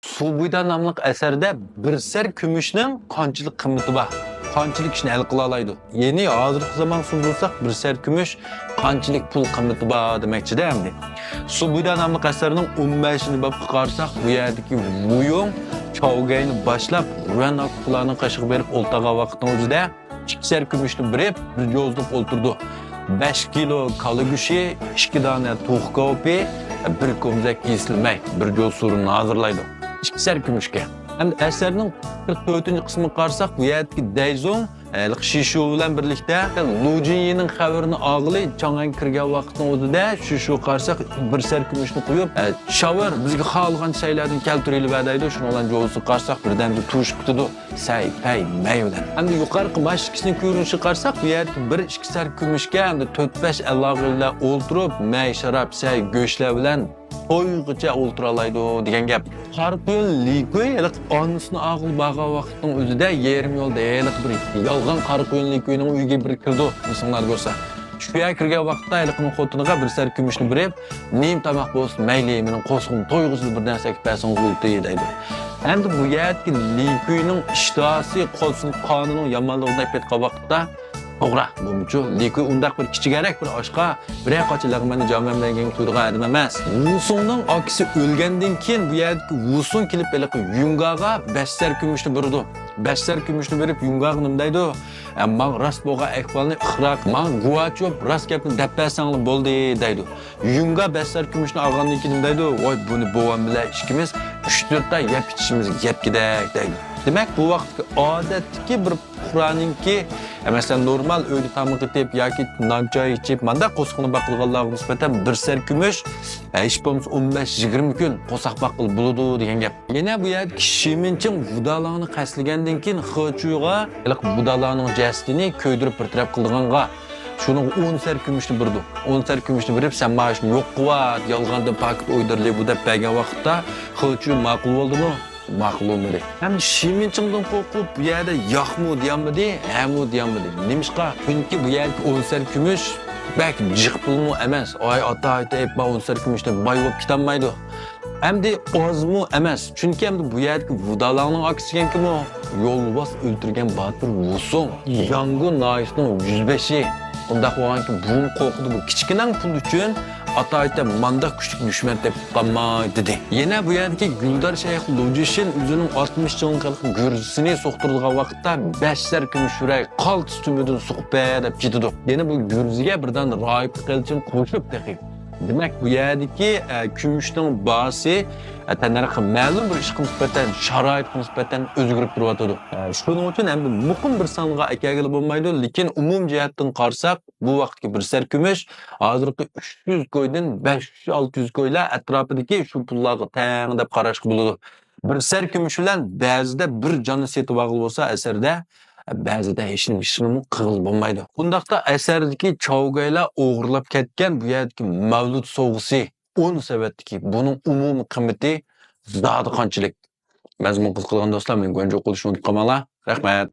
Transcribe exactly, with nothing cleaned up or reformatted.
سۇبۇيدا ناملىق ئەسەردە بىر سەر كۈمۈشنىڭ قانچىلىك قىممىتى بار، قانچىلىك ئىشنى ھەل قىلالايدۇ؟ يەنى ھازىرقى زامان سوزۇلساق، بىر سەر كۈمۈش قانچىلىك پۇل قىممىتى بار دېمەكچىدە ئەمدى. سۇبۇيدا ناملىق ئەسەرنىڭ ئون بەشىنچى بابقا قارىساق، بۇ يەردىكى ۋۇيۇڭ چاۋگەينى باشلاپ، رۇەن ئاكا ئۇلارنىڭ قېشىغا بېرىپ ئولتۇرغان ۋاقىتنىڭ ئۆزىدە، ئىككى سەر كۈمۈشنى بېرىپ، بىر جوزىلىپ ئولتۇرىدۇ. بەش كىلو كالا گۆشى، ئىككى دانە توخۇ كاۋىپى، بىر كومزەك يېسىل مەي، بىر جوز سورۇننى ھازىرلايدۇ. ئىككى سەر كۈمۈشكە. ھەم ئەسەرنىڭ قىرىق تۆتىنچى قىسمىغا قارىساق، بۇ يەردىكى دەيزۇڭ، ھېلىقى شىشۇ بىلەن بىرلىكتە لۇ جىنيىنىڭ خەۋىرىنى ئالغىلى چاڭئەنگە كىرگەن ۋاقىتنىڭ ئۆزىدە شىشۇغا قارىساق، بىر سەر كۈمۈشنى قويۇپ، «ئە، شاۋۇر، بىزگە خالىغان شەيلەردىن كەلتۈرۈۋېلىۋەر» دەيدۇ. شۇنىڭ بىلەن جوزىسىغا قارىساق، بىردەمدە توشۇپ كېتىدۇ. سەي، پەي، مەي بىلەن. ئەمدى يۇقىرىقى باش ئىككىسىنىڭ كۆرۈنۈشىگە قارىساق، بۇ يەردىكى بىر ئىككى سەر كۈمۈشكە ئەمدى تۆت-بەش ئەلاغىلەر ئولتۇرۇپ، مەي، شاراب، سەي، گۆشلەر بىلەن تويغىچە ئولتۇرالايدۇ دېگەن گەپ. قارا قۇيۇن لىكۈي ھېلىقى ئانىسىنى ئالغىلى بارغان ۋاقىتنىڭ ئۆزىدە يېرىم يولدا ھېلىقى بىر يالغان قارا قۇيۇن لىكۈينىڭ ئۆيىگە بىر كىرىدۇ. ئېسىڭلاردا بولسا، شۇ يەرگە كىرگەن ۋاقىتتا ھېلىقىنىڭ خوتۇنىغا بىر سەر كۈمۈشنى بېرىپ، «نېمە تاماق بولسۇن، مەيلى، مېنىڭ قورسىقىمنى تويغۇزىدۇ، بىر نەرسە ئەكىپ بەرسىڭىز بولدى» دەيدۇ. ئەمدى بۇ يەردىكى لىكۈينىڭ ئىشتىھاسى قورسىقى قانىنىڭ يامانلىقىنى ئېيتىپ ئېيتقان ۋاقىتتا، توغرا، بۇمۇچۇ لىكۈي ئۇنداق بىر كىچىكرەك بىر ئاشقا بىرەر قاچا لەغمەننى جامەنمەن دېگەن تۇيىدىغان ئادەم ئەمەس. ۋۇسۇڭنىڭ ئاكىسى ئۆلگەندىن كېيىن بۇ يەردىكى ۋۇسۇڭ كېلىپ ھېلىقى يۇڭگاغا بەش سەر كۈمۈشنى بېرىدۇ. بەش سەر كۈمۈشنى بېرىپ يۇڭگاغا نېمە دەيدۇ؟ «ئە، ماڭا راست بولغان ئەھۋالنى ئىقرار قىل، ماڭا گۇۋاچ بولۇپ راست گەپنى دەپ بەرسەڭلا بولدى» دەيدۇ. يۇڭگا بەش سەر كۈمۈشنى ئالغاندىن كېيىن نېمە دەيدۇ؟ «ۋاي، بۇنى بوۋام بىلەن ئىككىمىز ئۈچ-تۆت ئاي يەپ ئىچىشىمىزگە يەتكۈدەك» دەيدۇ. دېمەك، بۇ ۋاقىتتىكى ئادەتتىكى بىر پۇقرانىڭكى، ئە، مەسىلەن، نورمال ئۆيدە تامىقى تېپىپ ياكى نان چاي ئىچىپ، مانداق قورسىقىنى باقىدىغانلارغا نىسبەتەن بىر سەر كۈمۈش، ئە، ھېچ بولمىسا ئون بەش يىگىرمە كۈن قورساق باققىلى بولىدۇ دېگەن گەپ. يەنە بۇ يەردىكى شىمىنچىڭ ۋۇدالاڭنى قەستلىگەندىن كېيىن خېچۇيغا ھېلىقى ۋۇدالاڭنىڭ جەسىتىنى كۆيدۈرۈپ بىر تەرەپ قىلىدىغانغا، شۇنىڭغا ئون سەر كۈمۈشنى بېرىدۇ. ئون سەر كۈمۈشنى بېرىپ، «سەن مانا شۇنى يوق قىلىۋەت، يالغاندىن پاكىت ئويدۇرلى» بۇ دەپ بەرگەن ۋاقىتتا، خېچۇي ماقۇل بولدىمۇ؟ ماقۇل بولمىدى. ھەم شىمىنچىڭدىن قورقۇپ، بۇ يەردە ياقمۇ دېيەلمىدى، ھەمۇ دېيەلمىدى. نېمىشقا؟ چۈنكى بۇ يەردىكى ئون سەر كۈمۈش بەك جىق پۇلمۇ ئەمەس. ئاي ئاتا ئايتا ئېيتما ئون سەر كۈمۈشتىن باي بولۇپ كېتەلمەيدۇ. ئەمدى ئازمۇ ئەمەس. چۈنكى ئەمدى بۇ يەردىكى ۋۇدالاڭنىڭ ئاكىسى ئىكەنكىمۇ؟ يولۋاس ئۆلتۈرگەن باتۇر ۋۇسۇڭ. ياڭگۇ ناھىيىسىنىڭ يۈزبېشى. ئۇنداق بولغانكى، بۇمۇ قورقىدۇ، بۇ كىچىككىنە پۇل ئۈچۈن ئاتا ئايتا مانداق كۈچلۈك دۈشمەن تېپىپ قالماي، دېدى. يەنە بۇ يەردىكى گۈلدار شەيخ لۇجىشىن ئۆزىنىڭ ئاتمىش چىڭلىق گۈرزىسىنى سوقتۇرىدىغان ۋاقىتتا، بەش سەر كۈمۈش پۈرەك قالتىس تۈۋىدىن سوقۇپ بەر دەپ كېتىدۇ. يەنە بۇ گۈرزىگە بىر دانە رايىپ قېلىچىنى قوشۇپ تېخى. دېمەك، بۇ يەردىكى، ئە، كۈمۈشنىڭ باھاسى، ئە، تەننەرخى مەلۇم بىر ئىشقا نىسبەتەن، شارائىتقا نىسبەتەن ئۆزگىرىپ تۇرۇۋاتىدۇ. ئە، شۇنىڭ ئۈچۈن ئەمدى مۇقىم بىر سانغا ئەكەلگىلى بولمايدۇ، لېكىن ئومۇمىي جەھەتتىن قارىساق، بۇ ۋاقىتتىكى بىر سەر كۈمۈش ھازىرقى ئۈچ يۈز كويدىن بەش يۈز، ئالتە يۈز كويلار ئەتراپىدىكى شۇ پۇللارغا تەڭ دەپ قاراشقا بولىدۇ. بىر سەر كۈمۈش بىلەن بەزىدە بىر جاننى سېتىۋالغىلى بولسا ئەسەردە، بەزىدە ھېچنېمە، ھېچنېمىمۇ قىلغىلى بولمايدۇ. بۇنداقتا ئەسەردىكى چاۋگەيلار ئوغرىلاپ كەتكەن بۇ يەردىكى مەۋلۇت سوۋغىسى ئون سېۋەتتىكى، بۇنىڭ ئومۇمىي قىممىتى زادى قانچىلىك؟ مەزمۇن قىزىقىدىغان دوستلار، مېنى گۇەنجۇ قىلىشنى ئۇنتۇپ قالماڭلار. رەھمەت.